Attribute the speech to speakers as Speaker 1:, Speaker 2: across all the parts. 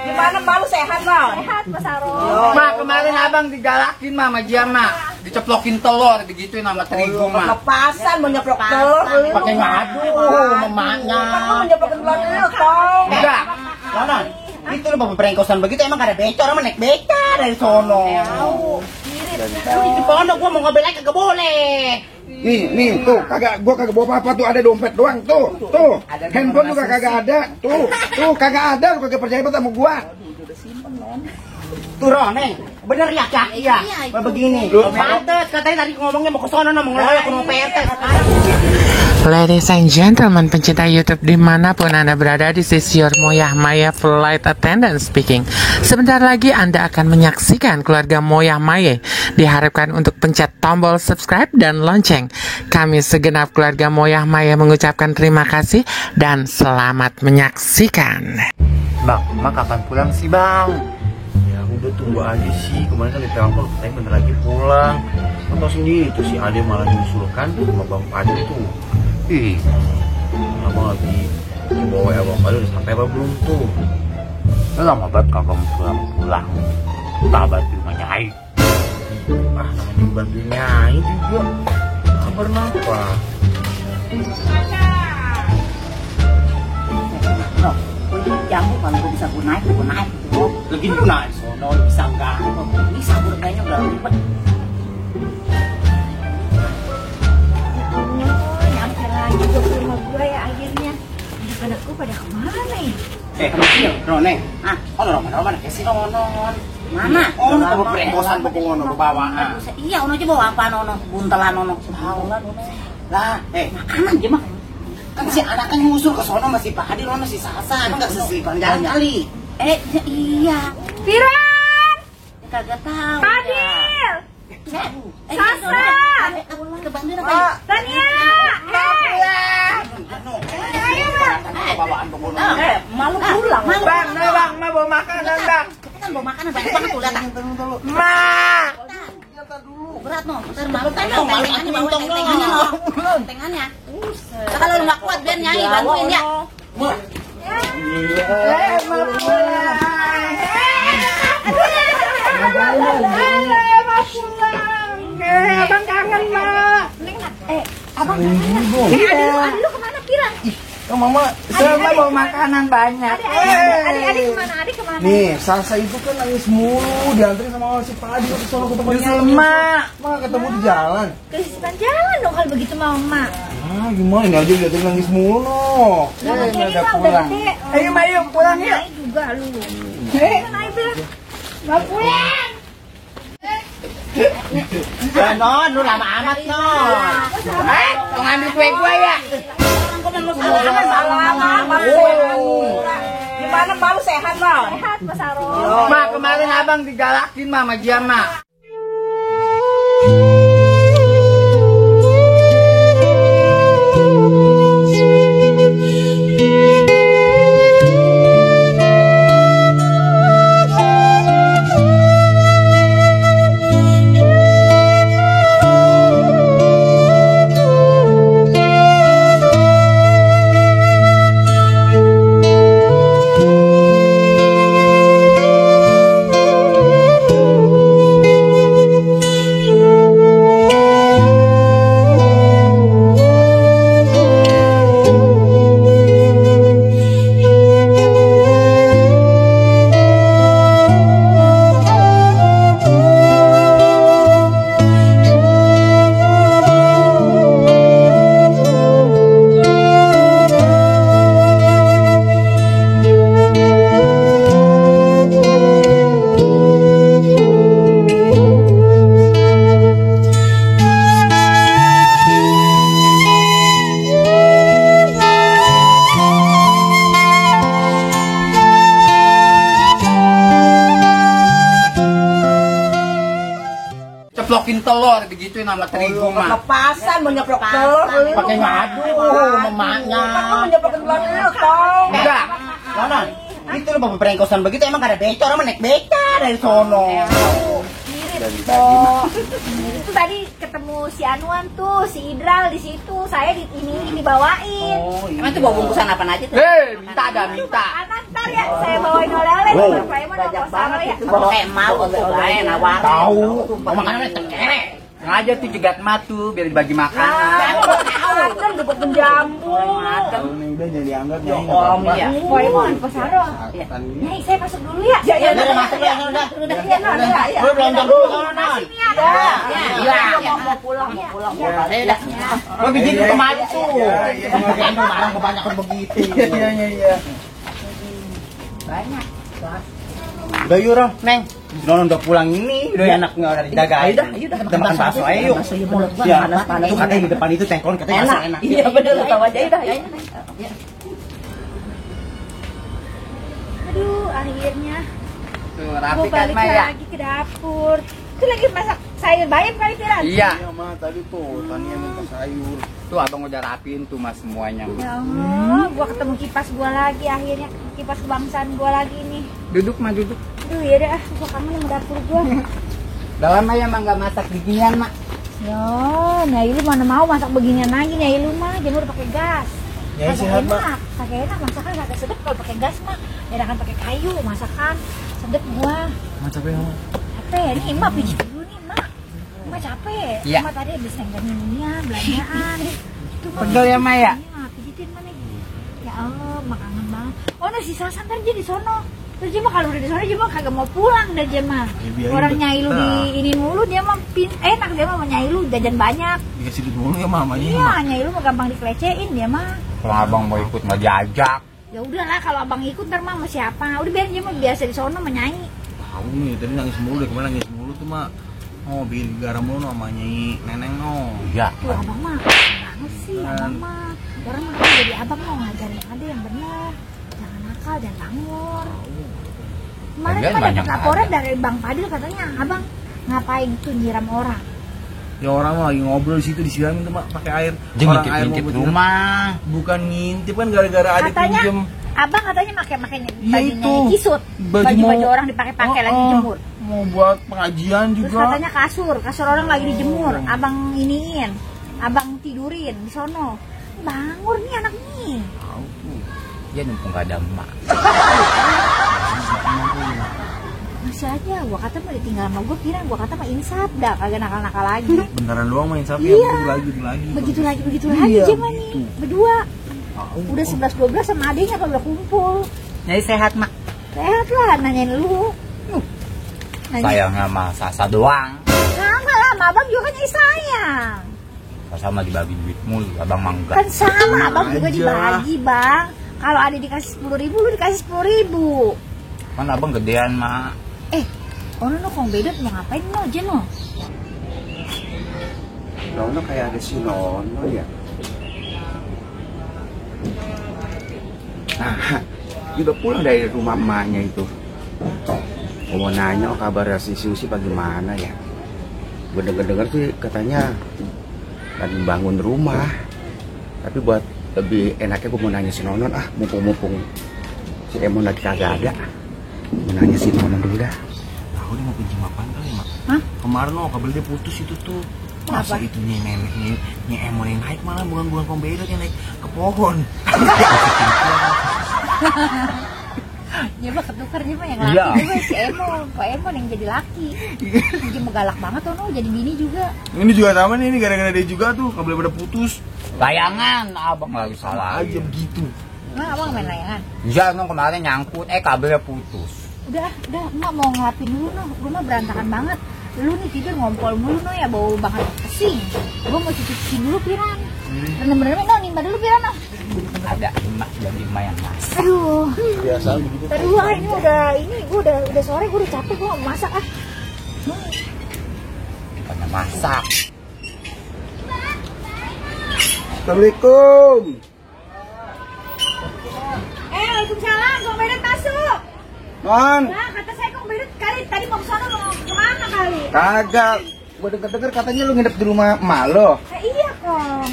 Speaker 1: Gimana malu sehat loh?
Speaker 2: Sehat Mas Aro.
Speaker 3: Mak, kemarin abang digalakin mah sama dia mak, diceplokin telur, digituin sama terigu mak.
Speaker 1: Lepasan mau nyeplok telur.
Speaker 3: Pakai ngadu, mamanya.
Speaker 1: Kamu mau nyeplok telur dulu, tong.
Speaker 3: Enggak, Nonon. Itu lo bapak perengkosan begitu emang gak ada becor, orang naik beca dari sono. Di pondok gua mau ngambil lagi kagak boleh.
Speaker 4: Nih, tuh, gua kagak bawa apa-apa tuh, ada dompet doang tuh. Handphone juga kagak ada. Tuh, kagak ada, lu kagak percaya banget sama gua.
Speaker 3: Tuh Roneng, bener ya Kak? Iya. Begini. Pantes katanya tadi ngomongnya mau ke sono mau ngeroyok mau PT.
Speaker 5: Ladies and gentlemen, pencinta YouTube dimanapun Anda berada, this is your Moyah Maya Flight Attendant speaking. Sebentar lagi Anda akan menyaksikan keluarga Moyah Maya. Diharapkan untuk pencet tombol subscribe dan lonceng. Kami segenap keluarga Moyah Maya mengucapkan terima kasih dan selamat menyaksikan.
Speaker 6: Bang, Mak kapan pulang sih bang? Ya udah tunggu aja sih, kemarin kan ditelepon katanya bentar lagi pulang. Kan tau sendiri tuh si Ade malah nyusulkan sama Bang Padu tuh. Ih, abang lagi bawa Abang Padu udah sampai apa belum tuh?
Speaker 3: Lama banget kagak pulang. Tabat di rumah Nyai.
Speaker 6: Namanya dibantu Nyai juga. Kabar apa?
Speaker 1: Loh, jamu kalau gue bisa gue naik.
Speaker 3: Lagi naik sono bisa enggak?
Speaker 1: Bisa gue kayaknya udah ribet.
Speaker 2: Nyampe lagi ke rumah gue ya akhirnya. Anak-anakku pada kemana ya?
Speaker 3: Kecil, Roneng. Roman, kasih Nonon.
Speaker 1: Mana?
Speaker 3: Ono bawa perengkosan pokoknya bawa.
Speaker 1: Iya, ono aja bawa apa ono? Buntelan ono. Tahu lah ono.
Speaker 3: Lah,
Speaker 1: Makanan aja mah.
Speaker 3: kan si anak kan nyusul ke sono masih Pak Hadir, Nono si Sasa, enggak sesipan jalan kali.
Speaker 1: Iya.
Speaker 2: Firan!
Speaker 1: Kagak tahu.
Speaker 2: Fadil!
Speaker 1: Sasa! Kita bantuin apa?
Speaker 2: Tania!
Speaker 3: Ayo, bawaan pokoknya.
Speaker 1: Malu pulang.
Speaker 3: Bang, mau bawa makanan, Bang.
Speaker 1: Kan bawa makanan banyak banget tuh, lihat.
Speaker 3: Ma.
Speaker 1: Berat no, ntar malu tengannya. Kalau lu nggak kuat biar Nyai bantuin ya.
Speaker 3: Abang kangen, Mak.
Speaker 2: Abang kangen. Adik lu kemana Firan?
Speaker 3: Mama, sama bawa makanan banyak.
Speaker 2: Adik kemana? Adik kemana?
Speaker 4: Nih, Sasa itu kan nangis mulu, dianterin sama si Padi ke sono ketemu
Speaker 3: Mak.
Speaker 4: ketemu di jalan.
Speaker 2: Kelisipan jalan dong kalau begitu mau Mak.
Speaker 4: Gimana ini aja liatin nangis mulu.
Speaker 2: Udah pulang.
Speaker 3: Ayo, Mak, pulang yuk.
Speaker 2: Naik juga lu. Naik Firan. Mau pulang.
Speaker 3: Non, lu lama amat, Non. Mau ngambil kue gue ya?
Speaker 1: Gimana malu sehat loh?
Speaker 2: Sehat Mas Aro.
Speaker 3: Mak, kemarin abang digalakin sama dia, Mak. Ceplokin telur, digituin sama terigu mah.
Speaker 1: Lepasan mau nyeplok telur.
Speaker 3: Pakai ngadu, mamanya.
Speaker 1: Kamu mau nyeplok telur dulu, tong.
Speaker 3: Enggak, Nonon. Itu lo bapak perengkosan begitu emang gak ada becor, orang naik beca dari sono.
Speaker 2: Itu tadi ketemu si Anuan tuh, si Idral di situ. Saya dibawain.
Speaker 1: Emang itu bawa bungkusan apa aja tuh?
Speaker 3: Minta ada, minta.
Speaker 2: Makanan Ntar ya, saya bawain oleh-oleh. Pak Emon mau sama ya.
Speaker 1: Kayak mau tuh bae nawar.
Speaker 3: Tahu. Mau makan apa? Tekere. Ngajar tuh jegat matu biar dibagi makanan.
Speaker 2: Kan dapat penjamu.
Speaker 4: Udah jadi anggap ya.
Speaker 1: Om ya.
Speaker 2: Pak Emon pasaro. Nyai, saya masuk dulu ya.
Speaker 1: Ya udah masuk ya udah.
Speaker 3: Lu belanja dulu sana.
Speaker 1: Ya.
Speaker 2: Mau pulang ya.
Speaker 1: Udah.
Speaker 3: Lu bikin kemarin tuh. Bikin barang kebanyakan begitu. Iya.
Speaker 2: Banyak.
Speaker 3: Udah yuk, Rom. Neng. Nonon udah pulang ini, udah anaknya udah dijagain. Kita makan bakso ayo yuk. Ya, tuh katanya di depan itu cengkol katanya enak.
Speaker 1: Iya bener, tahu aja udah.
Speaker 2: Aduh, akhirnya
Speaker 3: Tuh,
Speaker 2: gue
Speaker 3: rapi kan
Speaker 2: balik
Speaker 3: Maya.
Speaker 2: lagi ke dapur. Itu lagi masak sayur bayam kali Piran.
Speaker 3: Iya.
Speaker 4: Iya mah tadi tuh Tania minta sayur.
Speaker 3: Tuh abang udah rapiin tuh mas semuanya.
Speaker 2: Ya Allah, gua ketemu kipas gua lagi akhirnya, kipas kebangsaan gua lagi nih.
Speaker 3: Duduk mah duduk.
Speaker 2: Aduh ya dah, gua kangen sama dapur gua.
Speaker 3: Udah lama ya mah nggak masak beginian mak.
Speaker 2: Ya, Nyai lu mana mau masak beginian lagi, Nyai lu mah jemur pakai gas.
Speaker 4: Nyai sehat, Mak.
Speaker 2: Pakai enak, masakan kagak sedep kalau pakai gas mah. Enakan pakai kayu, masakan sedep gua.
Speaker 3: Capek mah.
Speaker 2: Capek, nih Emak pijit dulu nih Emak. Emak capek.
Speaker 3: Iya.
Speaker 2: Emak tadi habis nenggangin inian, belanjaan. Itu Mak.
Speaker 3: Pegel ya Mak ya?
Speaker 2: Iya, pijitin mana? Ya Allah, Mak kangen banget. Oh, nah si Sasan ntar dia di sono. Terus dia mah kalau udah di sono dia mah kagak mau pulang dah dia mah.
Speaker 4: biarin
Speaker 2: Orang
Speaker 4: betah.
Speaker 2: Nyai lu di ini mulu dia mah enak dia mah sama Nyai lu jajan banyak.
Speaker 4: Dikasih duit mulu ya mamanya.
Speaker 2: Iya, Nyai lu mah gampang dikelecehin dia mah.
Speaker 3: Kalau abang mau ikut nggak diajak.
Speaker 2: Ya udahlah kalau abang ikut ntar mah sama siapa? Udah biarin dia mah biasa di sono sama Nyai.
Speaker 4: Tahu nih, tadi nangis mulu deh, kemarin nangis mulu tuh mak. Oh, bikin garam mulu sama Nyai Neneng no.
Speaker 3: Iya.
Speaker 2: Tuh abang mah banget sih abang mah. Orang mah kan jadi abang mau ngajarin yang ada yang benar. Jangan nakal, jangan tanggur. Kemarin
Speaker 3: Lagian
Speaker 2: kan
Speaker 3: banyak
Speaker 2: dapat laporan
Speaker 3: ada.
Speaker 2: dari Bang Fadil katanya abang ngapain tuh nyiram orang.
Speaker 4: Ya orang mah lagi ngobrol di situ disiramin tuh mak pakai air.
Speaker 3: Dia
Speaker 4: Orang air
Speaker 3: ngintip-ngintip
Speaker 4: mau buat
Speaker 3: rumah.
Speaker 4: Bukan ngintip kan gara-gara ada
Speaker 2: Katanya
Speaker 4: pinjem.
Speaker 2: abang katanya pakai
Speaker 4: Iya
Speaker 2: bajunya
Speaker 4: itu.
Speaker 2: kisut.
Speaker 4: Baju
Speaker 2: Baju-baju
Speaker 4: mau-
Speaker 2: orang dipakai-pakai lagi jemur.
Speaker 4: Mau buat pengajian
Speaker 2: Terus
Speaker 4: juga.
Speaker 2: katanya kasur orang lagi dijemur, abang iniin, abang tidurin di sono. Bangun nih anak nih.
Speaker 4: Tahu tuh.
Speaker 3: Dia numpung gak ada emak.
Speaker 2: Masih aja, gua kata mah ditinggal sama gua, Piran, gua kata mah insaf dah, kagak nakal-nakal lagi.
Speaker 4: Beneran doang main sapi
Speaker 2: Iya.
Speaker 4: begitu lagi.
Speaker 2: Begitu lagi
Speaker 4: Iya,
Speaker 2: aja mah nih,
Speaker 4: gitu.
Speaker 2: berdua. Udah 11-12 sama adiknya kalau udah kumpul.
Speaker 3: Jadi sehat mak.
Speaker 2: Sehat lah, nanyain lu.
Speaker 3: Sayangnya mah Sasa doang.
Speaker 2: Sama lah, sama abang juga kan nyai sayang.
Speaker 3: Sasa mah dibagi duit mulu, abang mah enggak.
Speaker 2: Kan sama, abang juga
Speaker 4: aja.
Speaker 2: dibagi bang. Kalau adik dikasih 10.000, lu dikasih 10.000.
Speaker 3: Kan abang gedean mak.
Speaker 2: Ono no kong beda mau ngapain no aja no?
Speaker 4: Nono kayak ada si Nono ya. Nah, udah pulang dari rumah emaknya itu. Mau nanya kabar si Susi bagaimana ya. Gue denger sih katanya lagi bangun rumah. Tapi buat lebih enaknya gue mau nanya si Nonon mumpung si Emon lagi kagak ada. Mau nanya si Nonon dulu dah. Tahu dia mau pinjam apaan kali mak?
Speaker 2: Hah?
Speaker 4: Kemarin kabel dia putus itu tuh. Masa
Speaker 2: Apa?
Speaker 4: itu nih Emon yang naik malah bukan kombedot yang naik ke pohon.
Speaker 2: Dia mah ketukar dia mah yang
Speaker 3: Iya.
Speaker 2: laki juga si Emon, Pak Emon yang jadi laki. Dia mau galak banget tuh no, jadi bini juga.
Speaker 4: Ini juga sama nih, ini gara-gara dia juga tuh kabel pada putus.
Speaker 3: Layangan, abang lagi salah
Speaker 4: Aja begitu.
Speaker 2: Nah, abang main layangan.
Speaker 3: Iya, nong kemarin nyangkut, kabelnya putus.
Speaker 2: Udah, emak mau ngelapin dulu no, rumah berantakan banget. Lu nih tidur ngompol mulu no ya, bau banget pesing. Gua mau cuci dulu Piran. Bener-bener no, nimba dulu Piran no.
Speaker 3: Ada emak dan lima yang masak.
Speaker 2: Aduh,
Speaker 4: Biasa begitu.
Speaker 2: tadi ini gua udah sore, gua udah capek, gua mau masak
Speaker 3: Bukannya masak.
Speaker 4: Assalamualaikum.
Speaker 2: Waalaikumsalam, Kong Bedet masuk.
Speaker 4: Non,
Speaker 2: Nah, kata saya Kong Bedet kali tadi mau kesana mau kemana kali?
Speaker 4: kagak. Gua denger katanya lu nginep di rumah emak lo.
Speaker 2: Iya Kong,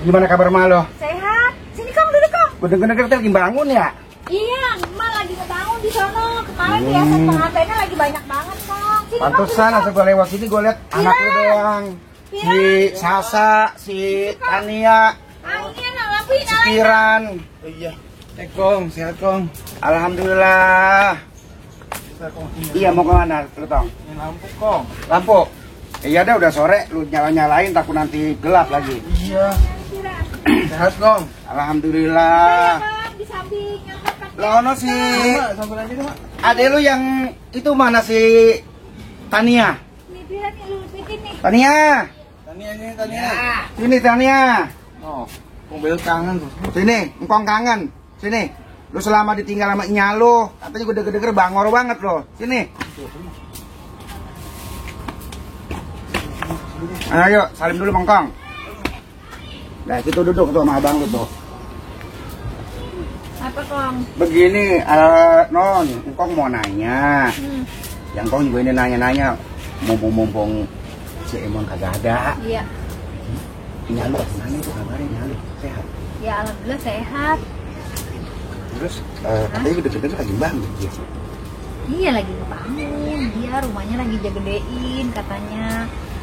Speaker 4: Gimana kabar emak lo?
Speaker 2: sehat. Sini Kong, duduk Kong.
Speaker 4: Gua denger lagi bangun ya.
Speaker 2: Iya, emak lagi ngebangun di sono. Kemarin biasa pengantinnya lagi banyak banget Kong. Sini Kong,
Speaker 4: Pantesan
Speaker 2: duduk,
Speaker 4: asal gua lewat sini gua lihat anak lu doang. Si Sasa, si Tania,
Speaker 2: Anginnya lampuin
Speaker 4: si Piran.
Speaker 6: Iya. Kong, sehat Kong.
Speaker 4: Alhamdulillah. Iya, mau kemana lu Tong?
Speaker 6: Lampu Kong.
Speaker 4: Lampu? Iya dah, udah sore, lu nyala-nyalain takut nanti gelap lagi.
Speaker 6: Iya. Sehat Kong.
Speaker 4: Alhamdulillah.
Speaker 2: Di samping
Speaker 4: Lono si
Speaker 6: Sambil aja Mak.
Speaker 4: ade lu yang itu mana si Tania?
Speaker 2: Nih piran nih lu bikin nih.
Speaker 4: Tania,
Speaker 6: Tania.
Speaker 4: sini Tania.
Speaker 6: Oh, Kong Bel kangen tuh.
Speaker 4: Sini, engkong kangen. Sini. Lu selama ditinggal sama Nya lu, katanya gue denger-denger bangor banget lo. Sini. Ayo, salim dulu Mongkong. Nah, itu duduk tuh sama abang lu tuh.
Speaker 2: Apa Kong?
Speaker 4: Begini, Non, engkong mau nanya. Yang Kong juga ini nanya-nanya. Mumpung si Emon kagak ada.
Speaker 2: Iya.
Speaker 4: Nya lu gimana itu kabarnya Nya lu? Sehat?
Speaker 2: Ya alhamdulillah sehat.
Speaker 4: Terus, katanya gue denger-denger lagi bangun dia.
Speaker 2: Iya lagi ngebangun. Dia rumahnya lagi gedein katanya.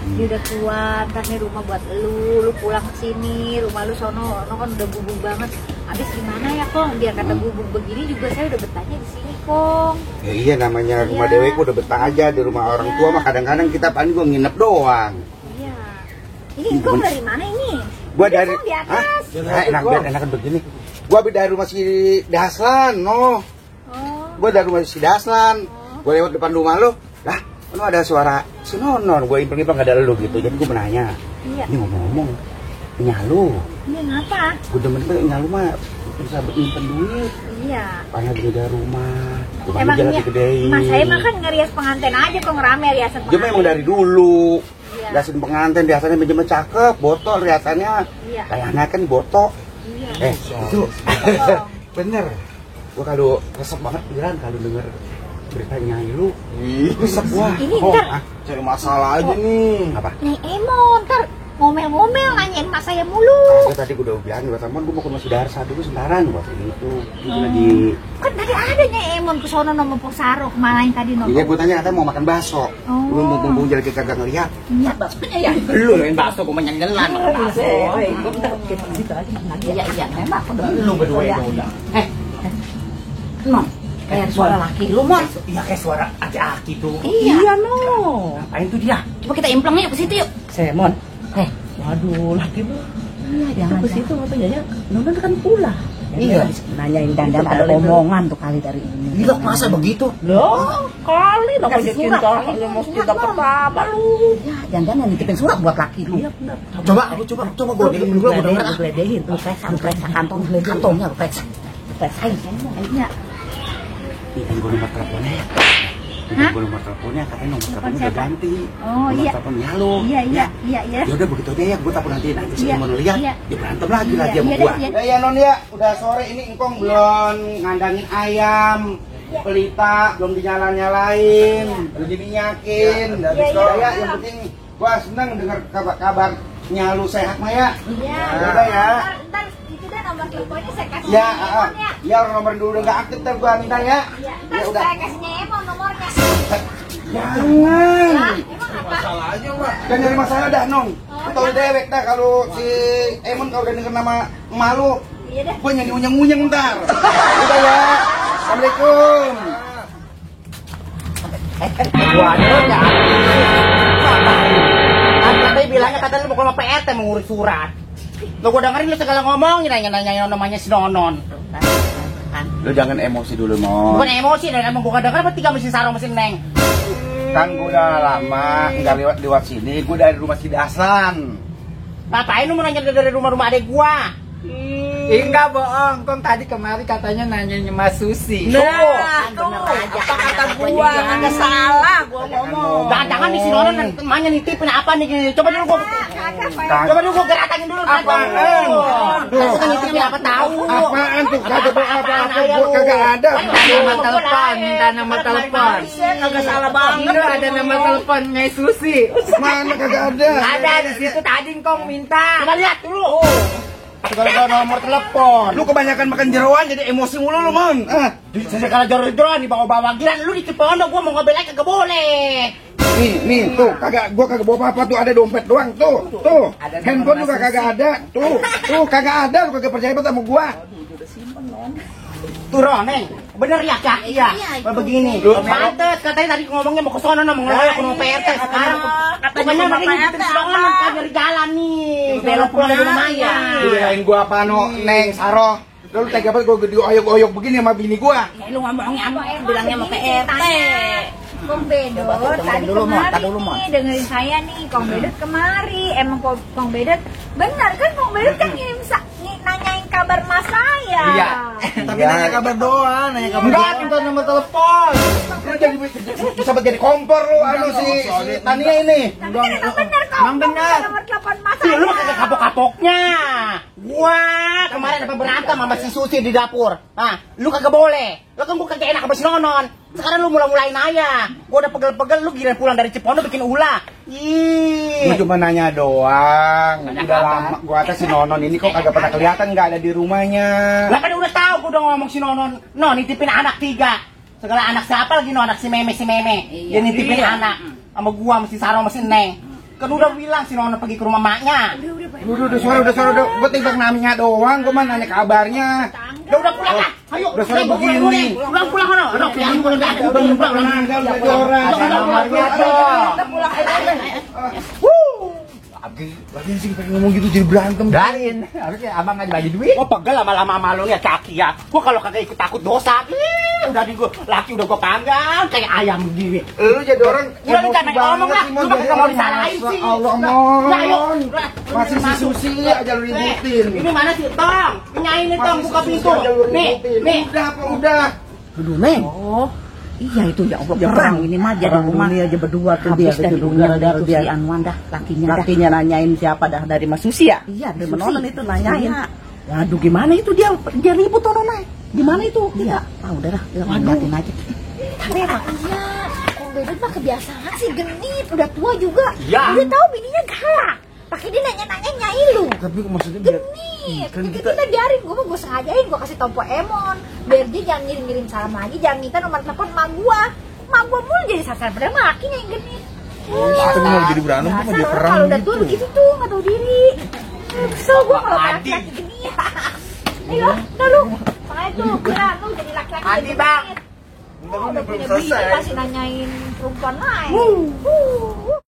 Speaker 2: Dia udah tua, ntar nih rumah buat lu pulang ke sini, rumah lu sono kan udah bubuk banget. Abis gimana ya Kong? Biar kata bubuk begini juga saya udah betahnya di sini Kong.
Speaker 4: Ya iya namanya rumah
Speaker 2: Iya.
Speaker 4: dewe gua udah betah aja di rumah orang tua mah kadang-kadang kita paling gua nginep doang.
Speaker 2: Iya. Ini Kong dari mana ini?
Speaker 4: Gua dari
Speaker 2: Kong di atas.
Speaker 4: Hah? Enak biar enakan begini. Gua habis dari rumah si Daslan,
Speaker 2: Oh.
Speaker 4: no. Gua dari rumah si Daslan. Gua lewat depan rumah lu. Lah, lu ada suara si Nonon. Gua impeng-impeng gak ada lu gitu. Jadi gua menanya.
Speaker 2: Iya.
Speaker 4: Ini ngomong-ngomong, Nya lu.
Speaker 2: Ini ngapa?
Speaker 4: Gua demen Nya lu mah bisa nyimpen duit.
Speaker 2: Iya.
Speaker 4: Banyak beda rumah. Rumahnya
Speaker 2: Emang
Speaker 4: jalan
Speaker 2: ya,
Speaker 4: digedein.
Speaker 2: Mas saya mah kan ngerias pengantin aja Kong, rame riasan
Speaker 4: Dia
Speaker 2: pengantin.
Speaker 4: memang dari dulu.
Speaker 2: Iya.
Speaker 4: Riasan pengantin biasanya meja cakep, botol riasannya.
Speaker 2: Iya.
Speaker 4: Kayak anak kan botol.
Speaker 2: Iya.
Speaker 4: Itu bener. Gua kalau resep banget pikiran kalau denger beritanya lu. Resep gua.
Speaker 2: Ini
Speaker 4: Oh,
Speaker 2: ntar
Speaker 6: Cari masalah aja nih.
Speaker 4: apa?
Speaker 2: nih Emon ntar ngomel-ngomel nanyain mas saya mulu.
Speaker 4: Gua tadi gua udah bilang gua sama gua mau ke Mas Darsa dulu sentaran gua itu. Dia lagi
Speaker 2: Kan tadi ada nya Emon ke sono nomor Pusaro kemalain tadi nomor.
Speaker 4: Iya, gua tanya katanya mau makan bakso.
Speaker 2: Oh.
Speaker 4: Lu mumpung jalan kagak ngeliat.
Speaker 2: Iya.
Speaker 1: Ya,
Speaker 3: Lu main bakso gua menyendelan.
Speaker 1: iya, memang aku udah
Speaker 3: Lu berdua itu udah.
Speaker 1: Non, kayak suara laki lu, Mon.
Speaker 3: Iya kayak suara aki-aki tuh.
Speaker 1: Iya, no.
Speaker 3: Ngapain tuh dia?
Speaker 1: Coba kita impleng yuk ke situ yuk.
Speaker 7: Semon,
Speaker 1: Eh,
Speaker 7: waduh laki lu
Speaker 1: iya
Speaker 7: itu
Speaker 1: jangan.
Speaker 7: ke situ ngapain ya? Nonon kan pulang.
Speaker 1: Iya.
Speaker 7: Nanyain
Speaker 1: Dan
Speaker 7: dandan
Speaker 1: ada omongan tuh kali dari ini.
Speaker 3: Gila masa begitu?
Speaker 7: Loh, kali namanya
Speaker 1: Kasih
Speaker 7: cinta,
Speaker 1: surat.
Speaker 7: lu mau cinta pertama lu.
Speaker 1: Ya, jangan nitipin surat buat laki lu.
Speaker 7: Iya benar.
Speaker 3: Coba gua dengerin gua denger.
Speaker 7: Lu geledehin,
Speaker 1: Lu periksa kantongnya lu periksa.
Speaker 7: Periksain.
Speaker 2: Iya.
Speaker 4: Ini gua nomor teleponnya ya.
Speaker 2: Hah?
Speaker 4: Gua nomor teleponnya katanya nomor teleponnya udah ganti.
Speaker 2: Oh,
Speaker 4: Nomor
Speaker 2: iya.
Speaker 4: teleponnya lu.
Speaker 2: Iya.
Speaker 4: Ya udah begitu aja ya, gue takut nanti si
Speaker 2: Iya,
Speaker 4: Emon lihat,
Speaker 2: iya.
Speaker 4: dia berantem lagi lah dia
Speaker 2: Iya,
Speaker 4: sama
Speaker 2: iya,
Speaker 4: gua.
Speaker 2: iya.
Speaker 4: Ya Non ya, udah sore ini engkong belum ngandangin ayam, pelita belum dinyala-nyalain, belum diminyakin. Ya, yang penting gua seneng dengar kabarnya lu sehat Maya.
Speaker 2: Iya.
Speaker 4: Ya udah ya.
Speaker 2: Ntar itu dah nomor teleponnya saya kasih
Speaker 4: Ya,
Speaker 2: Emon ya.
Speaker 4: ya nomor dulu udah nggak aktif ntar gua minta ya.
Speaker 2: Iya, ntar
Speaker 4: Ya udah.
Speaker 2: saya kasihnya Emon nomornya.
Speaker 4: Jangan.
Speaker 2: Emang apa?
Speaker 6: Masalah aja, Mak.
Speaker 4: Jangan nyari masalah dah, Nong. Tahu dewek dah kalau si Emon kalau udah denger nama emak lu.
Speaker 2: Iya dah.
Speaker 4: Gue nyanyi unyeng-unyeng ntar. Udah ya. Assalamualaikum.
Speaker 3: Waduh, ya. Tadi bilangnya katanya lu mau ke rumah PRT mau ngurus surat. Lo gua dengerin lu segala ngomongin nanya namanya si Nonon.
Speaker 4: Lu jangan emosi dulu, Mon.
Speaker 3: Bukan emosi, dan emang gua denger apa tiga mesin sarung mesin neng.
Speaker 4: Kan gue udah lama nggak lewat sini. Gue dari rumah si Daslan.
Speaker 3: Ngapain lu mau nanya dari rumah-rumah adek gua?
Speaker 7: Enggak bohong, Kong tadi kemari katanya nanyain Mas Susi.
Speaker 3: Nah,
Speaker 1: Bener aja.
Speaker 7: Apa kata gua?
Speaker 1: Ada salah gua ngomong.
Speaker 3: Jangan nih si Nonon namanya nitipin apa nih? Coba dulu gua geratangin dulu.
Speaker 4: Apaan?
Speaker 3: Aku kan nitipin apa tahu.
Speaker 4: Apaan tuh? Kagak bawa apa-apa. Gue kagak ada.
Speaker 7: Nama telepon, minta nama telepon.
Speaker 1: Kagak salah banget.
Speaker 7: Itu ada nama telepon Nyai Susi.
Speaker 4: Mana kagak ada?
Speaker 7: Ada di situ tadi Kong minta.
Speaker 3: Coba lihat dulu. Segala nomor telepon.
Speaker 4: Lu kebanyakan makan jeroan jadi emosi mulu lu, Mon.
Speaker 3: Segala jor-joran dibawa-bawa gila lu di Cipondo gua mau ngambil lagi kagak boleh.
Speaker 4: Nih tuh gua kagak bawa apa-apa tuh, ada dompet doang tuh. Handphone juga kagak ada. Tuh kagak ada, lu kagak percaya banget sama gua.
Speaker 3: Turun, Neng. Bener ya, Kak? Iya. Begini. Pantes, katanya tadi ngomongnya mau ke sono, mau ngeloyok, mau PRT. Sekarang katanya makanya ngikutin si Nonon kan dari jalan nih. Belok pulang dari rumah ya.
Speaker 4: Kirain gua apa no, Neng, Saro. Lu tega banget gua dioyok-oyok begini sama bini gua.
Speaker 1: Ya lu ngomongnya apa? Bilangnya mau PRT.
Speaker 2: Kong Bedot tadi kemari nih, dengerin saya nih, Kong Bedot kemari. Emang Kong Bedot benar kan, Kong Bedot kan nanyain kabar mas saya.
Speaker 6: Iya. Tapi nanya kabar doang, nanya kabar.
Speaker 3: Enggak, minta nomor telepon.
Speaker 4: Lu jadi bisa jadi kompor lu anu si Tania ini.
Speaker 2: Tapi kan emang benar Kong, nomor telepon mas
Speaker 3: Iya,
Speaker 2: saya.
Speaker 3: lu kagak kapok-kapoknya. Gua kemarin apa berantem sama si Susi di dapur. Nah, lu kagak boleh. Lu kan gua kagak enak sama si Nonon. Sekarang lu mulai-mulain aja. Gua udah pegel-pegel, lu giliran pulang dari Cipondo bikin ulah. Ih.
Speaker 4: Gua cuma nanya doang. Udah lama gua atas si Nonon ini kok kagak pernah kelihatan nggak ada di rumahnya.
Speaker 3: Lah kan udah tahu gua udah ngomong si Nonon. No, nitipin anak 3. Segala anak siapa lagi no, anak si Meme. Dia nitipin anak sama gua, sama si Saro, sama si Neng. Kan udah bilang si Nonon pergi ke rumah maknya.
Speaker 4: Udah suara. Gua timbang namanya doang, gua mah nanya kabarnya.
Speaker 3: Udah pulang lah. Ayo.
Speaker 4: Udah sore begini.
Speaker 3: Pulang sono. Aduh, yang pulang dah.
Speaker 4: Lagi sih pengen ngomong gitu jadi berantem.
Speaker 6: Darin, harusnya abang nggak bagi duit.
Speaker 3: Gua pegel lama-lama malu ya kaki ya. Gua kalau kagak ikut takut dosa. Udah di gua laki udah gua panggang kayak ayam begini.
Speaker 4: Lu jadi orang
Speaker 3: Udah ditanya ngomong lah. Lu kagak mau disalahin sih.
Speaker 4: Allah Mon. Masih si Susi aja lu ributin.
Speaker 3: Ini mana sih Tong? Penyain nih Tong, buka pintu. Nih.
Speaker 4: Udah.
Speaker 1: Aduh, Neng. Oh. Iya itu ya Allah, perang ini mah jadi rumah
Speaker 7: Ini aja berdua tuh
Speaker 1: habis
Speaker 7: dia
Speaker 1: dari
Speaker 7: tidurnya
Speaker 1: rumah
Speaker 7: dia
Speaker 1: si Anwan dah, lakinya
Speaker 7: nanyain siapa dah dari Mas Susi ya?
Speaker 1: Iya,
Speaker 7: Dari
Speaker 1: Susi.
Speaker 7: Nonon itu nanyain.
Speaker 1: Iya.
Speaker 7: Waduh gimana itu dia ribut orang naik. Gimana itu?
Speaker 1: Iya, udah dah, liatin aja.
Speaker 2: Tapi emang iya, Kong Bedot mah kebiasaan sih genit, udah tua juga.
Speaker 3: Iya.
Speaker 2: Udah tahu bininya galak. Pakai dia nanya-nanya nyai lu.
Speaker 4: Tapi maksudnya biar
Speaker 2: Genit.
Speaker 4: kan
Speaker 2: Kita
Speaker 4: kita
Speaker 2: biarin, gue sengajain, gue kasih tau Emon. Biar dia jangan ngirim-ngirim salam lagi, jangan minta nomor telepon emak gua. Emak gua mulu jadi sasaran pada makinya yang genit.
Speaker 4: kita mau jadi berantem
Speaker 2: Biasa
Speaker 4: sama dia
Speaker 2: orang
Speaker 4: perang
Speaker 2: kalau udah tua
Speaker 4: gitu.
Speaker 2: begitu tuh, nggak tahu diri. Kesel gua kalau
Speaker 3: Adi.
Speaker 2: laki-laki genit. Ayo, udah lu. Makanya tuh, kira lu jadi laki-laki
Speaker 3: Adi,
Speaker 2: jadi
Speaker 3: Bang.
Speaker 2: genit. Oh, udah punya bini masih nanyain perempuan lain.